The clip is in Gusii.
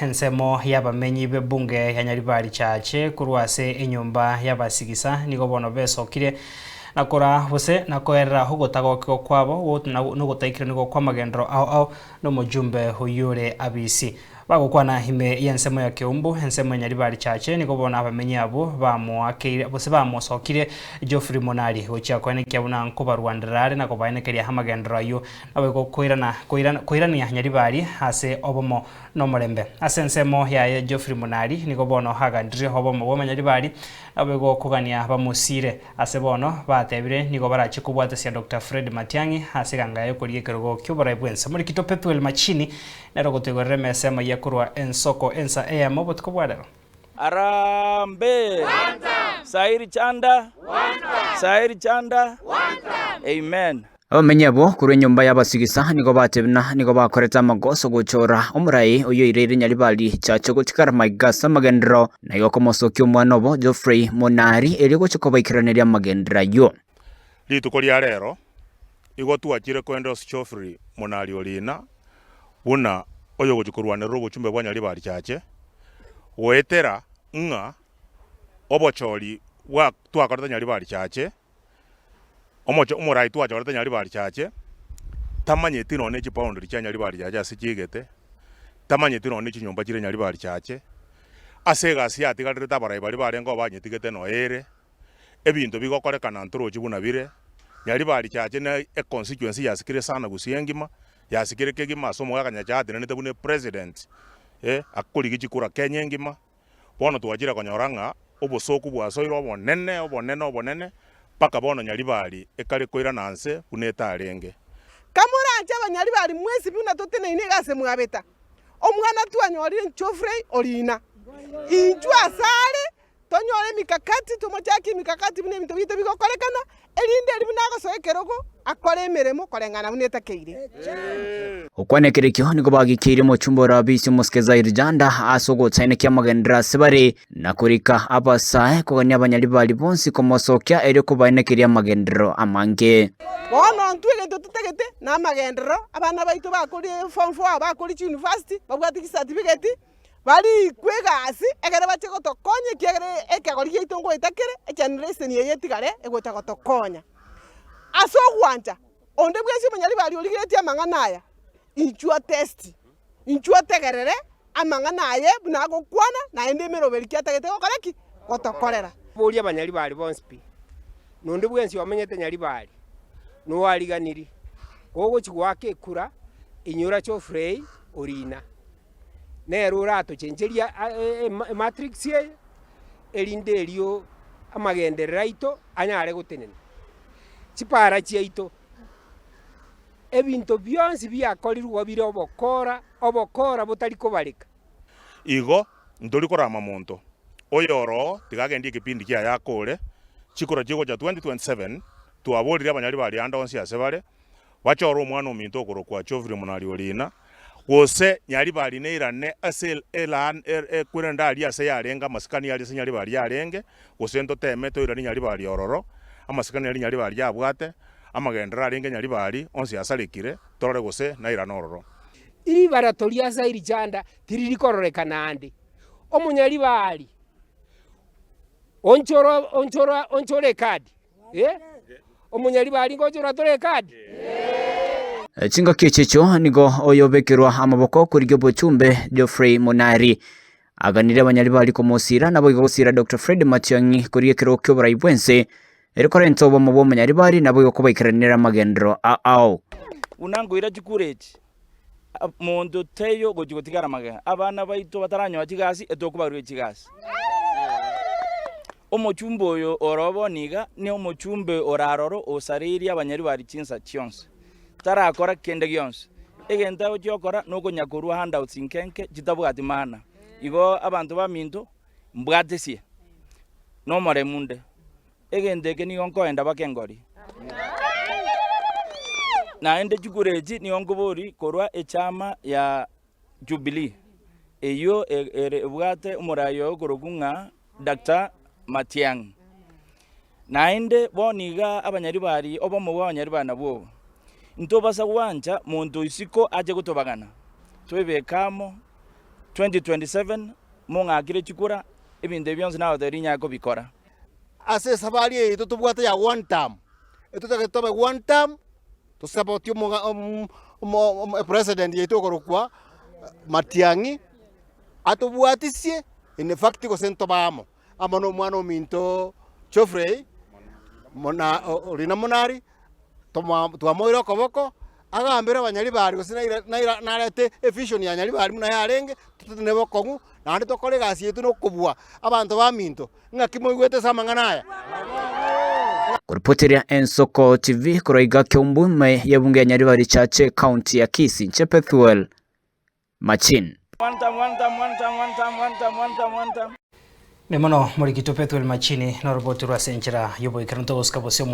Ensemo y'abamenyi b'ebunge ya Nyaribari Chache korwa ase enyomba y'abasigisa nigo bono besokire na koraa gose na koerera ogotagokigwa kwabo nogotaikeraniwa kw'amagenderero ao ao nomojumbe oyio ore abisi. Bagokwana ime y'ensemo ya Keumbu, ensemo ya Nyaribari Chache nigo bono abamenyi abwo bamoakeire gose bamosokire Geoffrey Monari gochia koenekia buna nkobarwanderera are na kobaenekeria amagenderero ayio naboigo koirana koirania Nyaribari ase obomo nomorembe. Ase ensemo yaye Geoffrey Munari nigo bono agandirie obomo bw'amanyaribari naboigo kogania bamosiire. Ase bono batebire nigo barache kobwatesia Doctor Fred Matiang'i ase eganga yaye okorigia ekerogo ki'oborai bw'ense. Morikito Pethuel Machini nere ogotoigorera emesa emayia korwa ensoko ensa eyemo obotuko bwa rero. Harambee! Sairi Chanda! Sairi Chanda! Amen. Abamenyi abwo korwa enyomba y'abasigisa nigo batebina nigo bakorete amagoso gochora omorai oyio oireire Nyaribari Chache gochia Karamaiga ase amagenderero, na igo komosokia omwana obo Geoffrey Monari erio gochia kobaikeraneria amagenderero ayio. Rituko ria rero igo twachire koendorse Geoffrey Monari Orina buna oyogochia korwanerera obochumbe bwa Nyaribari Chache goetera ng'a obochori bwa twakorete Nyaribari Chache Omochie omorai twachorete Nyaribari Chache, tamanyeti nonya ne chiboundary chia Nyaribari Chache ase chiigete, tamanyeti nonya ne chinyomba chire Nyaribari Chache, ase egasi yatigarerete abarai baria barenge banyetigete nonya ere, ebinto bigokorekana ntorochi buna bire, Nyaribari Chache na econstituency yasikire sana gusii engima, yasikire kegima ase omogaka Nyachae atenenete buna epresident, akorigia chikura Kenya engima. Bono twachire konyora ng'a obosooku bwasoire obonene, obonene, obonene, mpaka bono Nyaribari ekare koirana nse buna etarenge. Kamoranche abanyaribari mwensi buna toteneine iga ase mwabeta, omwana twanyorire Geoffrey Orina. Inchuo asare tonyore emikakati, tomochakie emikakati buna ebinto biaito bigokorekana, erinde erio buna agosoa ekerogo akore emeremo koreng'ana buna etakeire. Gokwana ekerekio nigo bagikeirie omochumba ore abisi omosike Zair Janda ase ogochanekia amagenderero ase bare, na korika abasae kogania abanyaribari bonsi komosokia erio kobaenekeria amagenderero amange. Bono intwe egento totagete namagenderero, abana baito bakorie form four, bakorie chiuniversity, babwate chicertificate, Barikwe egasi ekero bache gotokonya, ekiagera ekegori giaito ngoeta kere, egeneration eye etigare egocha gotokonya. Ase ogwancha, onde bwensi omonyaribari origeretie amang'ana aya, inchuo otesti, inchuo otegerere amang'ana aye buna agokwana, naende emeroberi ki atagete gokora ki? Gotokorera. Boria abanyaribari bonsi pi, na onde bwensi omenyete nyaribari, na oariganirie, kogochia goaka ekura, inyora Geoffrey Orina. Nere oratochencherie ematrix eye, erinde erio amagenderero aito anyare gotenena. Chipara chiaito, ebinto bionsi biakorirwe bire obokora, obokora botari kobareka. Igo ntori korama monto oyo oroo tiga agendie ekepindi kiaye akore, chikura chigocha 2027 twaborire abanyari baria ande onsi ase bare, Bachore omwana ominto okorokwa Geoffrey Munari Orina, gose Nyaribari neirane ase ekwerende aria ase yarenge amasikani aria ase Nyaribari yarenge, gose ntoteme toiranie Nyaribari ororo, amasikani aria Nyaribari yabwate, amagenderero arenge Nyaribari onsi asarekire, torore gose nairane ororo. Ribarato ria Sairi-Chanda tiriri kororekana ande. Omonyaribari, onchora, onchora, onchora ekadi. Omonyaribari ngochora tore ekadi? Chingaki echi echio nigo oyobekerwa amaboko korigia obochumbe Geoffrey Munari aganirie abanyaribari komosira naboigo gosira Doctor Fred Matiang'i korigia ekerogo ki'oborai bw'ense ere korenta obomo bw'omonyaribari naboigo kobaikeranera amagenderero ao. Buna nkoira chikura echi, monto taiyo ogochia gotigara magega. Abana baito bataranyora chigasi, etokobarua chigasi. Omochumbe oyo ore bono iga nomochumbe ore aroro osareirie abanyaribari chinsa chionsi, tarakora kende gionsi. Egento agochia gokora nokonyakorua handouts inke inke chitabwati maana. Igo abanto baminto, mbwatesie, nomoremu nde. Egento eke nigo nkoenda baka engori. Naende chikura echi nigo nkoboria korwa echama ya Jubilee, eyio ere ebwate omorai oye okorokwa ng'a Doctor Matiang'i. Naende bono iga abanyaribari obomo bwa abanyaribari nabwo obo, ntobasa gwancha monto isiko ache gotobagana, toebeke amo. 2027 mong'akire chikura, ebinto ebi bionsi nagotebirie rinyare kobikora. Ase esabari eye yaito tobwate ya one term, etotagete tobe one term, tosapotie omoga omo epresident yaito okorokwa Matiang'i, atobwatisie in fact gose ntobe amo, amo na omwana ominto Geoffrey mona Orina Monari, tomoa twamoire okoboko, agambere abanyaribari gose naira naira narete evision ya nyaribari buna yarenge, totenene bokong'u, naende tokore egasi yaito na okobua abanto baminto, ng'aki moigwete ase amang'ana aya? Koripoteria Ensoko TV korwa iga Kiambu ime y'ebunge ya Nyaribari Chache County ya Kisii inche Pethuel Machin. One time, one time, one time, one time, one time, one time, one time. Mbuya mono morikito Pethuel Machini noroboti rwase enchera y'oboikeranu togosika bosio mwa.